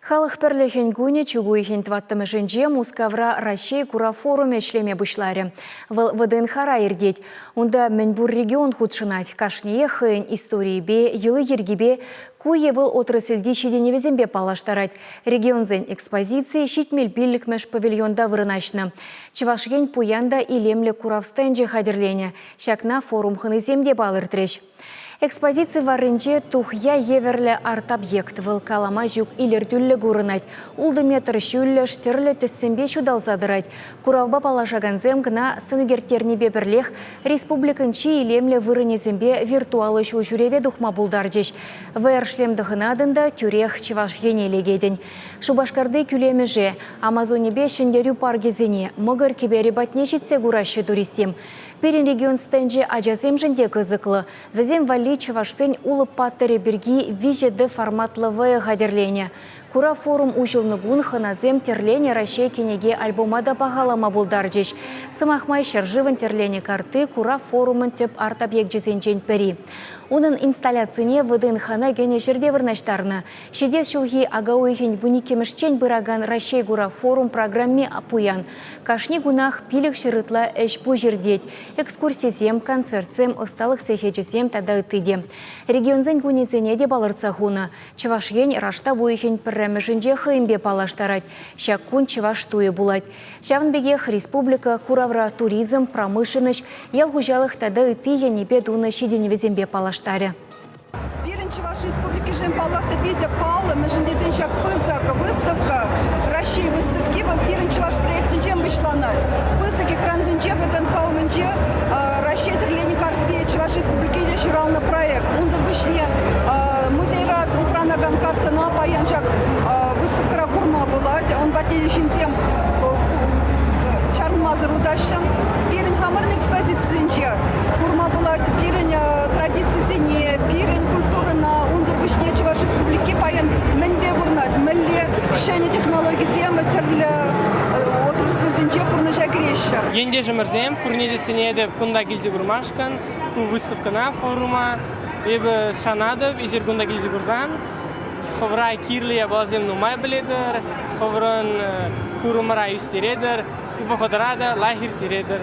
Халӑх пӗрлӗхӗн кунӗ чӳк уйӑхӗн тӑваттӑмӗшӗнче Мускавра Раҫҫей курав форумӗ ӗҫлеме пуҫларӗ. Вӑл ВДНХра иртет. Унта мӗнпур регион хутшӑнать. Кашниех хӑйӗн историйӗпе, йӑли-йӗркипе, ку е вӑл отрасльти ҫитӗнӗвӗсемпе паллаштарать. Регионсен экспозицийӗ 75-мӗш павильонта вырнаҫнӑ. Чӑваш Ен пуян та илемлӗ курав стенчӗ хатӗрленӗ. Ҫакна форум хӑнисем те палӑртрӗҫ. Экспозици варринче тухья евӗрлӗ арт-объект. Вӑл калама ҫук илӗртӳллӗ курӑнать. Ултӑ метр ҫӳллӗш тӗрлӗ тӗссемпе ҫуталса тӑрать. Куравпа паллашакансем кӑна сӑнӳкерттернипе пӗрлех республикӑн чи илемлӗ вырӑнӗсемпе виртуаллӑ ҫулҫӳреве тухма пултарчӗҫ. VR-шлем тӑхӑнатӑн та тӳрех Чӑваш Ене лекетӗн. Шупашкарти кӳлемӗше, Амазонипе Ҫӗнтерӳ паркӗсене, Мӑкӑр кӗперӗ патне ҫитсе кураҫҫӗ туристсем. Пирӗн регион стенчӗ ачасемшӗн те кӑсӑклӑ. Вӗсем валли чӑвашсен Улӑп паттӑрӗ пирки 3D форматлӑ вӑйӑ хатӗрленӗ. Курав форум уҫӑлнӑ кун хӑнасем тӗрленӗ Раҫҫей кӗнеке альбома та пахалама пултарчӗҫ. Сӑмах май, ҫӗршывӑн тӗрленӗ картти курав форумӑн тӗп арт-объекчӗсенчен пӗри. Унӑн инсталляцине ВДНХна кӗнӗ ҫӗрте вырнаҫтарнӑ. Ҫитес ҫулхи ака уйӑхӗн вуниккӗмӗшчен пыракан Раҫҫей курав форум программи пуян. Кашни кунах 500 ытла ӗҫ-пуҫ иртет. Экскурсисем, концертсем, ӑсталӑх сехечӗсем тата ытти те. Регионсен кунӗсене те палӑртса хунӑ. Чӑваш Ен раштав уйӑхӗн пӗрремӗшӗнче хӑйӗнпе паллаштарать. Ҫак кун чӑваш туйӗ пулать. Ҫавӑн пекех республика куравра туризм, промышленноҫ, ял хуҫалӑх тата ытти енӗпе тунӑ ҫитӗнӗвӗсемпе паллаштарӗ. Пирӗн Чӑваш Республикишӗн, паллах та, питӗ паллӑ, мӗншӗн тесен ҫак пысӑк выставка, Раҫҫей выставки, вӑл пирӗн чӑваш проектӗнчен пуҫланать. Пысӑк экрансенче ВДНХ умӗнче Раҫҫей тӗрленӗ картти Чӑваш Республикинче ҫуралнӑ проект. Унсӑр пуҫне музейра упранакан карттӑна паян ҫак выставкӑра курма пулать. Ун патне ҫынсем чарӑнмасӑр утаҫҫӗ. Пирӗн хамӑрӑн экспозицисенче курма пулать пирӗн традицисене, пирӗн культурӑна. Унсӑр пуҫне Чӑваш Республики паян мӗнпе пурӑнать, мӗнле ҫӗнӗ технологисем тӗрлӗ отрасльсенче пурнӑҫа кӗреҫҫӗ. Ентешӗмӗрсем пурне те сӗнетӗп кунта килсе курмашкӑн, ку выставкӑна, форума. Эпӗ шанатӑп, эсир кунта килсе курсан хӑвӑра кирлӗ япаласем нумай пӗлетӗр, хӑвӑрӑн курӑмӑра ӳстеретӗр, вӑхӑтра та лайӑх ирттеретӗр.